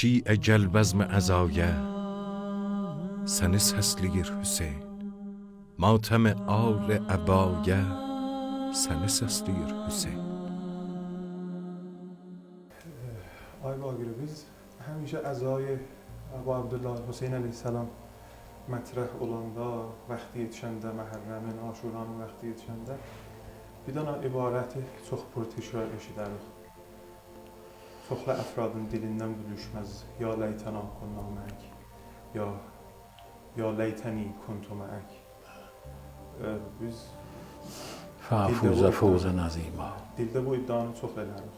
Şiə gəl bəzmi əzaya, səni səsləyir Hüseyn. Matəmi al əbaya, səni səsləyir Hüseyn. آقای باقری، biz həmişə əzayı Əbu Abdullah Hüseyn əleyhissalam mətrəh olanda, vaxtı yetişəndə, Məhərrəmin, Aşuranın vaxtı yetişəndə bir dənə ibarəti çox pürtükrar eşidərik. Çoxlu əfradın dilindən bu düşməz. Ya leytəna kunna məək, ya leytəni kuntu məək. Biz Fəfuzə fuzən əzimə. Dildə bu iddianı çox elərik.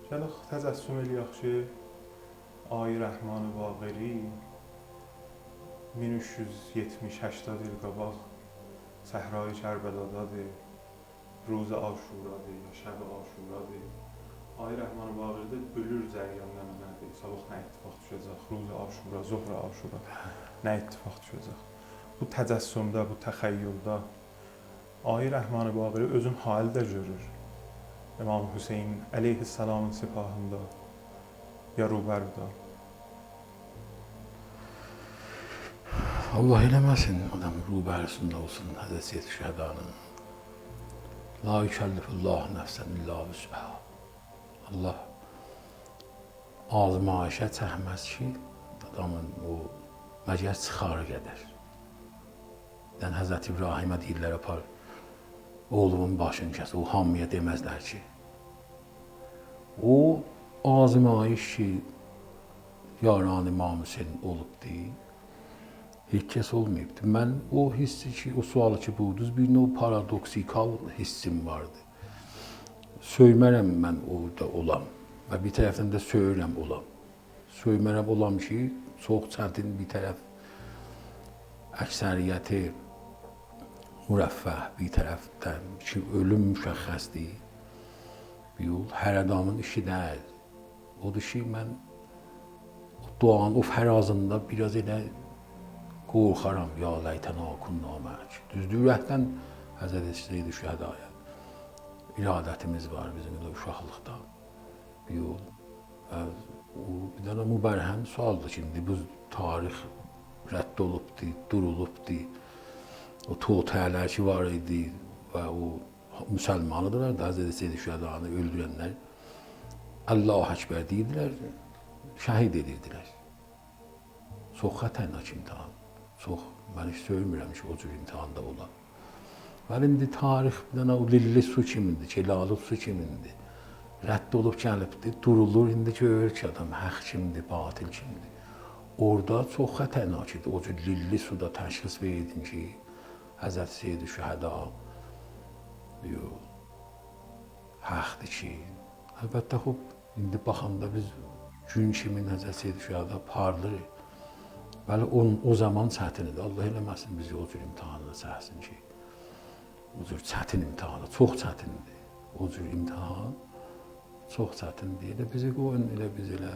Gələk təcəssüm eləyək ki, Ay Rəhman Baqiri 1370-80 il qabaq Səhrayı Kərbəladadır, Ruz Aşuradır, ya Şəb Aşuradır. Ay Rəhman Baqiridə bölür cəryan nə nədir, sabah nə ittifaq düşəcək, Ruz Aşura, Zuhr Aşura nə ittifaq düşəcək. Bu təcəssümdə, bu təxəyyüldə Ay Rəhman Baqiri özün haldə görür. İmam Hüseyn əleyhissalamın sipahında ya rubəruda. Allah eləməsin, adam rubərusunda olsun Həzrət Seyyid Şühədanın. La yükəllifullah nəfsən illə vüsəha. Allah azmayişə çəkməz ki, adamın o məgər çıxarı qədər. Yəni Həzrət İbrahimə deyirlər, apar oğlumun başını kəs, o hamıya deməzlər ki. O azmayiş ki, yaran İmam Hüseyn olubdur, heç kəs olmayıbdır. Mən o hissi ki, o sualı ki, buydunuz, bir növ paradoksikal hissim vardı. Söymərəm mən orada olam və bir tərəfdən də söyürəm olam. Söymərəm olam ki, çox çətin bir tərəf əksəriyyəti mürəffəh, bir tərəfdən ki, ölüm müşəxəsdir. Yol, hər adamın işi deyil. Odur ki, mən o duanın o fərazında biraz elə qorxaram, ya leytənə kunna məək. Düzdür, ürəkdən Həzrət Seyyid Şühədaya iradətimiz var bizim elə uşaqlıqda. Yol. O bir dənə mübərhəm sualdır ki, indi bu tarix rədd olubdur, durulubdur. O totələr ki var idi və o müsəlmanıdırlar da, Həzrət Seyyid Şühədanı öldürənlər Allahu Əkbər deyirdilər, şəhid edirdilər. Çox xətərnak imtahan. Çox, mən heç söymürəm ki, o cür imtahanda ola. Və indi tarix bir dənə o lilli su kimindir, kelalı su kimindir. Rədd olub gəlibdir, durulur, indi görür ki, adam həq kimdir, batil kimdir. Orada çox xətərnak idi. O cür lilli suda təşxis verirdin ki, Həzrət Seyyid Şühəda həqdir ki, əlbəttə, xub, indi baxanda biz gün kimin Həzrət Seyyid Şühəda parlayır. Bəli, o zaman çətin idi. Allah eləməsin bizi o cür imtahanına çəksin ki, o cür çətin imtahanı, çox çətindir. O cür imtahan çox çətindir. Elə bizi qoyun, elə biz elə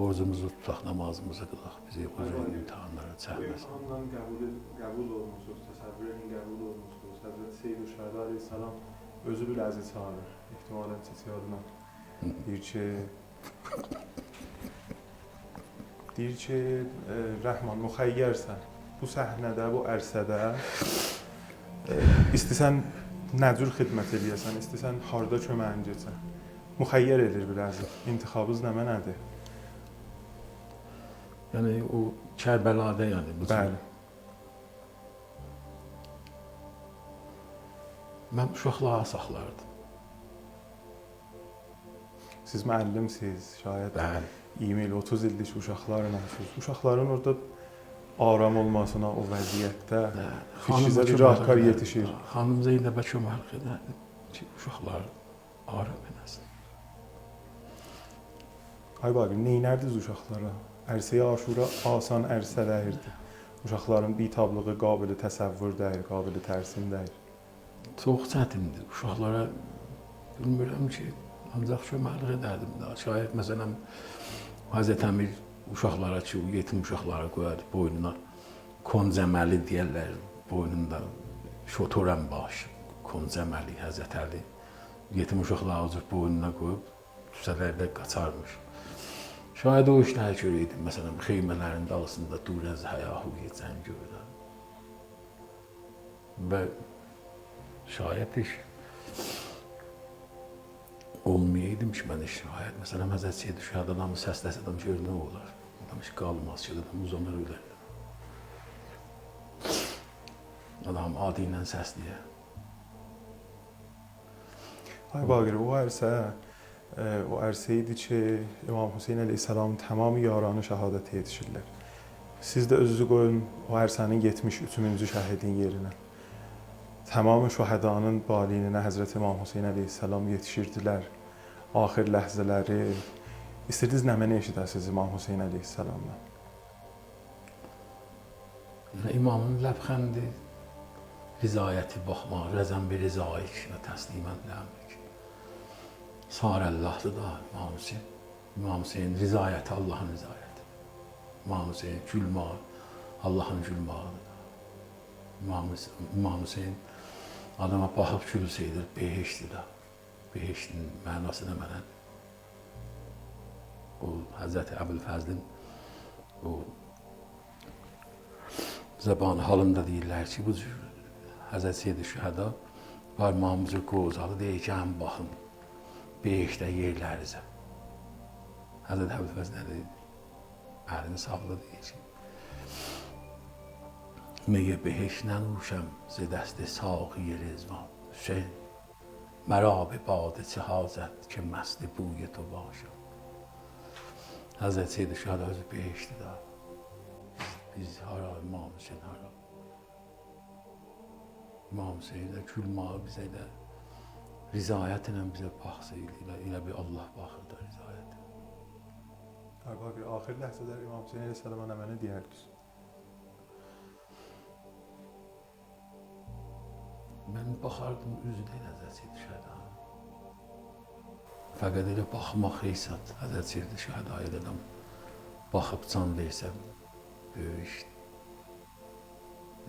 orucumuzu tutaq, namazımızı qılaq, bizi o cür imtahanlara çəkməsin. Bu imtahandan qəbul olmuşsunuz, təsəvvür edin, qəbul olmuşsunuz. Həzrət Seyyid Şühəda əleyhissalam özü bir əziz çağırır, ehtimalən çiçək adına. Deyir ki, Rəhman, müxəyyərsən, bu səhnədə, bu ərsədə istəsən nə cür xidmət eləyəsən, istəsən harda köməyin getsən. Müxəyyər edir bir əziz, intixabınız nə mənədir? Yəni, o Kərbəlada, yəni. Bəli. Mən uşaqlığa saxlardım. Siz müəllimsiz, şayət. Bəli. 20 il, 30 ildir ki, uşaqlarla siz. Uşaqların orada aram olmasına o vəziyyətdə fikrinizə bir rahkar yetişir. Xanım Zeynəbə köməklik edərdim ki, uşaqlar aram eləsin. Ay Baqir, neynərdiniz uşaqlara? Ərsəyə Aşura asan ərsə dəyirdi. Uşaqların bitablığı qabili təsəvvür dəyir, qabili tərsim dəyir. Çox çətindir. Uşaqlara bilmirəm ki, ancaq köməklik edərdim də. Şayət, məsələn, Həzrət Əmir uşaqlara ki, o yetim uşaqlara qoyardı boynuna koncəməli deyərlər, boynunda şotorən baş, koncəməli Həzrət Əli. Yetim uşaqları o cür boynuna qoyub, küçələrdə qaçarmış. Şayad o işləri görəydim, məsələn, xeymələrin dalısında durəz həyahuyu cəng görürəm. Və şayad iş olmayaydım ki, mən şayad, məsələn, Həzrət Seyid Şühəda adamı səsləsə adam görür, nə olar? Adam heç qalmaz ki, adam uzanar ölər. Adam adi ilə səsləyə. Ay Baqir, o ərsə, o ərsə idi ki, İmam Hüseyin əleyhissalam tamam yaranı şəhadətə yetişirlər. Siz də özünüzü qoyun o ərsənin 73-cü şəhidin yerinə. Tamam şühədanın balininə Həzrət İmam Hüseyin əleyhissalam yetişirdilər. Axir ləhzələri. İstirdiniz nə mənə eşidəsiniz İmam Hüseyin əleyhissalamdan? İmamın ləbxəndi, rizayəti baxmaq, rəzən bir rizayik və təslimən ləmrik. Sarəllahdır da İmam Hüseyin. İmam Hüseyin rizayəti Allahın rizayəti. İmam Hüseyin gülmağı, Allahın gülmağıdır. İmam Hüseyin adama baxıb gülsəydir, behişdir da. Behiştin mənası nə mənədir? O Həzrəti Əbülfəzlin o zəbanı halında deyirlər ki, bu cür Həzrət Seyid Şühəda parmağımızı qozalı deyir ki, həm baxın, behişdə yerlərizə. Həzrət Əbülfəzl nə deyir? Əlini sağlı deyir ki, Meyə behiş nənuşəm zidəsti sağ yerizvan. Hüseyin, mərab-ı badə çi hazət ki, məsti buyu tu başım. Həzrət Seyid Şühəda özü behişdi da. Biz hara, İmam Hüseyin hara. İmam Hüseyin də gülmağı bizə elə rizayət ilə bizə baxsa, elə bir Allah baxır da rizayət. Ay Baqir, axir ləhzələr İmam Hüseyin əleyhissalama nə mənə deyərdiniz? Mən baxardım üzünə Həzrət Seyid Şühədanın. Fəqət elə baxmaq heysat, Həzrət Seyid Şühədaya elə adam baxıb can versə böyük işdir.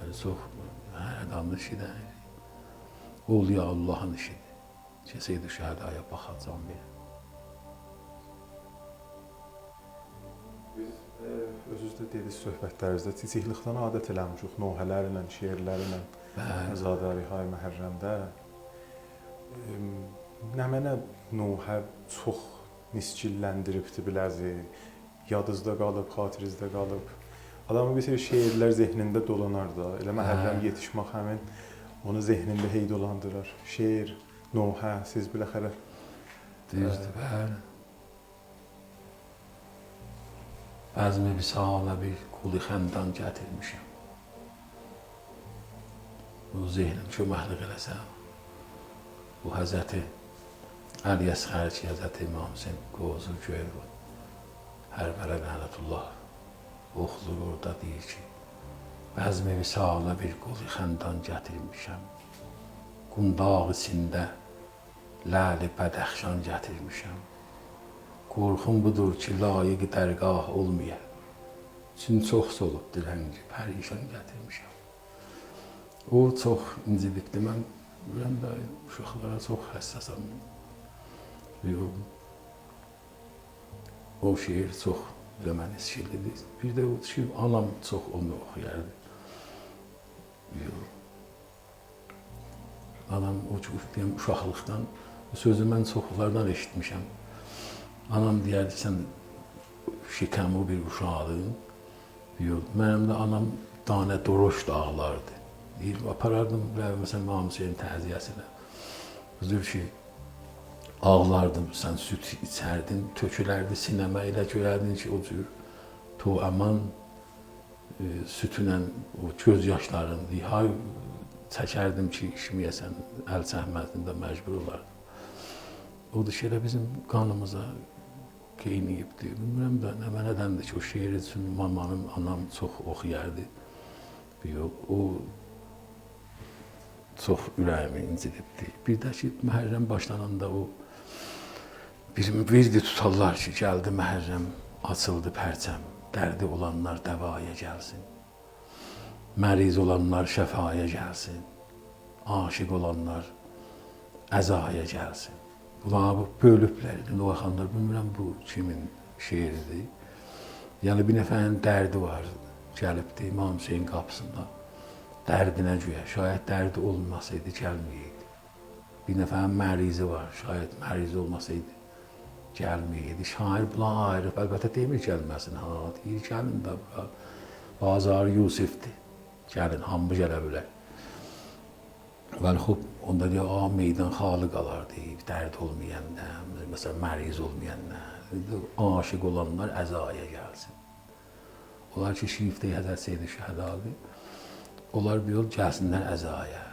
Yəni çox hər adamın işidir. Olya Allahın işidir ki, Seyid Şühədaya baxa can verir. Biz özünüz də dediniz söhbətlərinizdə çiçəklikdən adət eləmişik nohələrlə, şeirlərlə, əzadarihay Məhərrəmdə. Nə mənə nohə çox niscilləndiribdi biləzi, yadınızda qalıb, xatirinizdə qalıb. Adamın bir sürü şeirlər zehnində dolanar da, elə Məhərrəm yetişmək həmin onu zehnində hey dolandırar. Şeir, nohə, siz biləxərə. Düzdür, bəli. Bəzmi visalə bir quli xəndan gətirmişəm. Bu zehnim köməklik eləsəm, bu Həzrəti Əli Əsxər ki, Həzrəti İmam Hüseyin qozu göyür, Hərbələ lənətullah oxulur orada deyir ki, bəzmi visalə bir quli xəndan gətirmişəm, qundaq içində ləli bədəxşan gətirmişəm. Qorxum budur ki, layiq dərgah olmaya. Çün çox solubdur rəngi, pərişan gətirmişəm. O çox incidibdir. Mən bilirəm də uşaqlara çox həssasam. O şeir çox belə məni şirlidir. Bir də o ki, anam çox onu oxuyardı. Anam o deyəm, uşaqlıqdan, bu sözü mən çoxlardan eşitmişəm. Anam deyərdi, sən şikəmi bir uşaqdın. Mənim də anam danə doroş da ağlardı. Deyir, aparardım, məsələn, İmam Hüseyin təziyəsinə. Üzür ki, ağlardım, sən süd içərdin, tökülərdi sinəmə, elə görərdin ki, o cür toaman sütünə o göz yaşların, hay çəkərdim ki, içməyəsən, əl çəkməzdin də məcbur olardım. Odur ki, elə bizim qanımıza qeyniyibdi. Bilmirəm də, nə mənədəndir ki, o şeir üçün mamanım, anam çox oxuyardı. O çox ürəyimi incidibdi. Bir də ki, Məhərrəm başlananda o bir virdi tutarlar ki, gəldi Məhərrəm, açıldı pərçəm, dərdi olanlar dəvaya gəlsin, məriz olanlar şəfaya gəlsin, aşiq olanlar əzaya gəlsin. Bunlar bölüblər, Noaxanlar, bilmirəm bu kimin şeiridir. Yəni bir nəfərin dərdi var, gəlibdi İmam Hüseyin qapısında. Dərdinə güya, şayət dərdi olmasaydı gəlməyəydi. Bir nəfərin mərizi var, şayət mərizi olmasaydı gəlməyəydi. Şair buna ayırıb, əlbəttə demir gəlməsin, ha, deyir gəlin də bura. Bazarı Yusifdir, gəlin, hamı gələ bilər. Bəli, xub, onda deyir, a, meydan xali qalar, deyir, dərd olmayanda, məsələn, məriz olmayanda, aşiq olanlar əzaya gəlsin. Onlar ki, şiftə Həzrət Seyid Şəhədadır, onlar bir yol gəlsinlər əzaya.